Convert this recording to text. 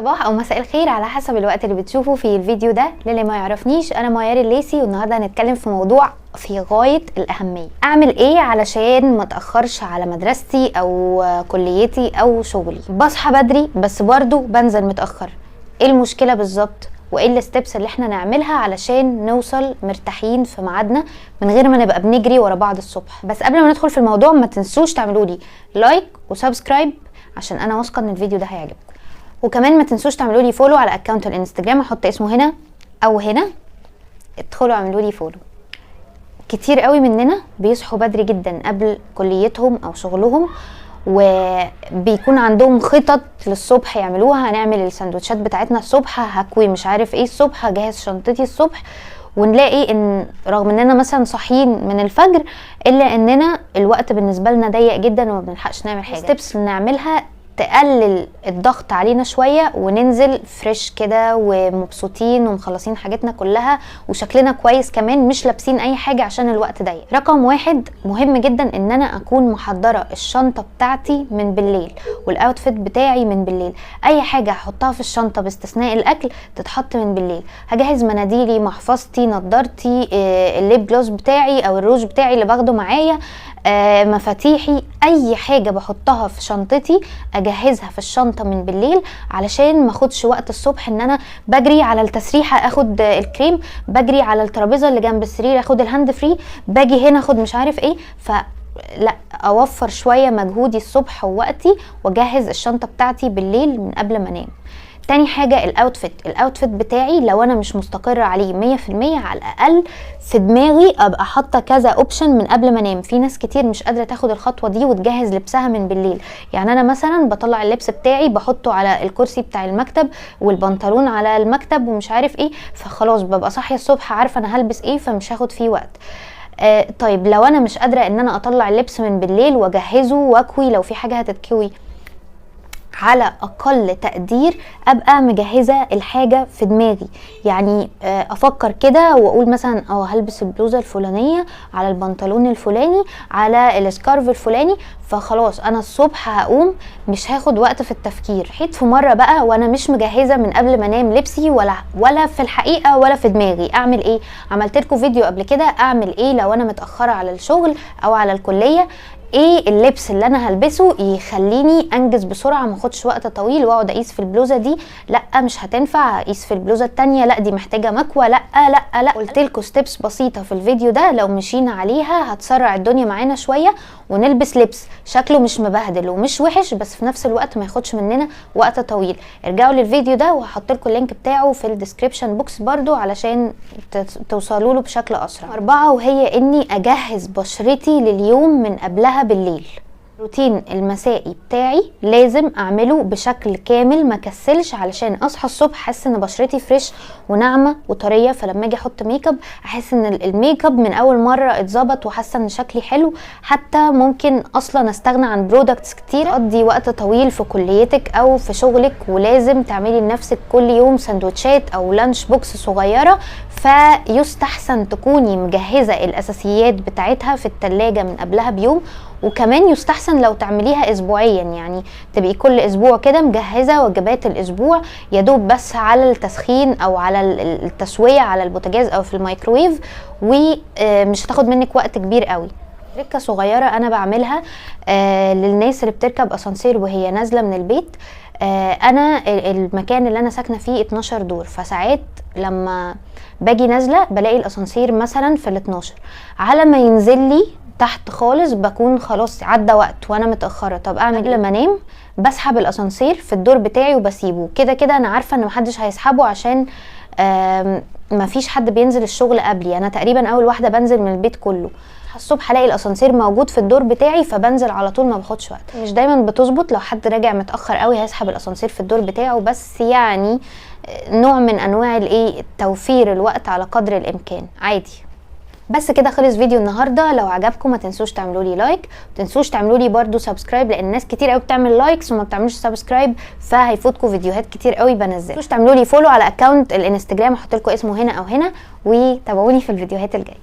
صباح او مساء الخير على حسب الوقت اللي بتشوفوا في الفيديو ده. للي ما يعرفنيش، انا ميار الليسي، والنهارده هنتكلم في موضوع في غاية الاهميه. اعمل ايه علشان ما اتاخرش على مدرستي او كليتي او شغلي؟ بصحى بدري بس برضو بنزل متاخر، ايه المشكلة بالظبط؟ وايه ال steps اللي احنا نعملها علشان نوصل مرتاحين في ميعادنا من غير ما نبقى بنجري ورا بعض الصبح؟ بس قبل ما ندخل في الموضوع، ما تنسوش تعملوا لي like و subscribe عشان انا واثقة ان الفيديو ده هيعجبكم، وكمان ما تنسوش تعملوا لي follow على account الانستجرام، احط اسمه هنا او هنا، ادخلوا اعملوا لي follow. كتير قوي مننا بيصحوا بدري جدا قبل كليتهم او شغلهم، وبيكون عندهم خطط للصبح يعملوها، هنعمل السندوتشات بتاعتنا الصبح، هكوي مش عارف ايه الصبح، هجهز شنطتي الصبح، ونلاقي ان رغم اننا مثلا صاحيين من الفجر الا اننا الوقت بالنسبة لنا ضيق جدا وما بنلحقش نعمل حاجه. steps نعملها تقلل الضغط علينا شوية وننزل fresh كده ومبسوطين ومخلصين حاجتنا كلها وشكلنا كويس كمان، مش لابسين اي حاجة عشان الوقت ضيق. رقم 1، مهم جدا ان انا اكون محضرة الشنطة بتاعتي من بالليل وال outfit بتاعي من بالليل. اي حاجة هحطها في الشنطة باستثناء الاكل تتحط من بالليل. هجهز مناديلي، محفظتي، نضارتي، ال lip gloss بتاعي او الروج بتاعي اللي باخده معايا، مفاتيحي، اي حاجة بحطها في شنطتي اجهزها في الشنطة من بالليل علشان ما اخدش وقت الصبح ان انا بجري على التسريحه اخد الكريم، بجري على الترابيزة اللي جنب السرير اخد ال hand free، باجي هنا اخد مش عارف ايه. ف لا، اوفر شوية مجهودي الصبح ووقتي واجهز الشنطة بتاعتي بالليل من قبل ما انام. تاني حاجة ال outfit. ال outfit بتاعي لو انا مش مستقرة عليه 100%، على الاقل في دماغي ابقى حاطة كذا option من قبل ما انام. في ناس كتير مش قادرة تاخد الخطوة دي وتجهز لبسها من بالليل. يعني انا مثلا بطلع اللبس بتاعي بحطه على الكرسي بتاع المكتب والبنطلون على المكتب ومش عارف ايه، فخلاص ببقى صاحية الصبح عارفة انا هلبس ايه، فمش هاخد فيه وقت. طيب لو انا مش قادرة ان انا اطلع اللبس من بالليل واجهزة واكوي لو في حاجة هتتكوي، على اقل تقدير ابقى مجهزة الحاجة في دماغي. افكر كده واقول مثلا هلبس البلوزة الفلانية على البنطلون الفلاني على ال scarf الفلاني، فخلاص انا الصبح هقوم مش هاخد وقت في التفكير. حيت في مرة بقى وانا مش مجهزة من قبل ما انام لبسي ولا في الحقيقة ولا في دماغي، اعمل ايه؟ عملت لكم فيديو قبل كده اعمل ايه لو انا متاخرة على الشغل او على الكلية، ايه اللبس اللي انا هلبسه يخليني انجز بسرعة ما اخدش وقت طويل واقعد اقيس في البلوزة دي، لا مش هتنفع، اقيس في البلوزة التانية، لا دي محتاجه مكوة، لا لا لا. قلت لكم steps بسيطة في الفيديو ده لو مشينا عليها هتسرع الدنيا معانا شوية ونلبس لبس شكله مش مبهدل ومش وحش بس في نفس الوقت ما ياخدش مننا وقت طويل. ارجعوا للفيديو ده وهحط لكم ال link بتاعه في ال description box برضو علشان توصلوا له بشكل اسرع. 4، وهي اني اجهز بشرتي لليوم من قبلها بالليل. الروتين المسائي بتاعي لازم اعمله بشكل كامل، ما كسلش، علشان اصحى الصبح احس ان بشرتي fresh وناعمه وطريه، فلما اجي احط ميك اب احس ان الميك اب من اول مرة اتظبط وحاسه ان شكلي حلو. حتى ممكن اصلا استغنى عن products كتير. تقضي وقت طويل في كليتك او في شغلك ولازم تعملي لنفسك كل يوم سندوتشات او lunch box صغيرة، فيستحسن تكوني مجهزة الاساسيات بتاعتها في التلاجة من قبلها بيوم، وكمان يستحسن لو تعمليها اسبوعيا، يعني تبقي كل اسبوع كده مجهزة وجبات الاسبوع، يا دوب بس على التسخين او على التسوية على البوتاجاز او في الميكرويف، ومش هتاخد منك وقت كبير قوي. تركه صغيرة انا بعملها للناس اللي بتركب اسانسير وهي نازله من البيت. انا المكان اللي انا ساكنة فيه 12 دور، فساعات لما باجي نازله بلاقي الاسانسير مثلا في ال 12، على ما ينزل لي تحت خالص بكون خلاص عدى وقت وانا متاخرة. طب اعمل ايه؟ لما انام بسحب الاسانسير في الدور بتاعي وبسيبه كده كده، انا عارفه ان محدش هيسحبه عشان مفيش حد بينزل الشغل قبلي، انا تقريبا اول واحدة بنزل من البيت كله. الصبح الاقي الاسانسير موجود في الدور بتاعي فبنزل على طول، ما باخدش وقت. مش دايما بتظبط، لو حد راجع متاخر قوي هيسحب الاسانسير في الدور بتاعه، بس نوع من انواع توفير الوقت على قدر الامكان عادي. بس كده خلص فيديو النهارده. لو عجبكم ما تنسوش تعملوا لي like، ما تنسوش تعملوا لي برده subscribe، لان ناس كتير قوي بتعمل likes وما بتعملش subscribe، فهيفوتكم فيديوهات كتير قوي بنزلها. ما تنسوش تعملوا لي follow على account الانستجرام، هحط لكم اسمه هنا او هنا، وتابعوني في الفيديوهات الجاية.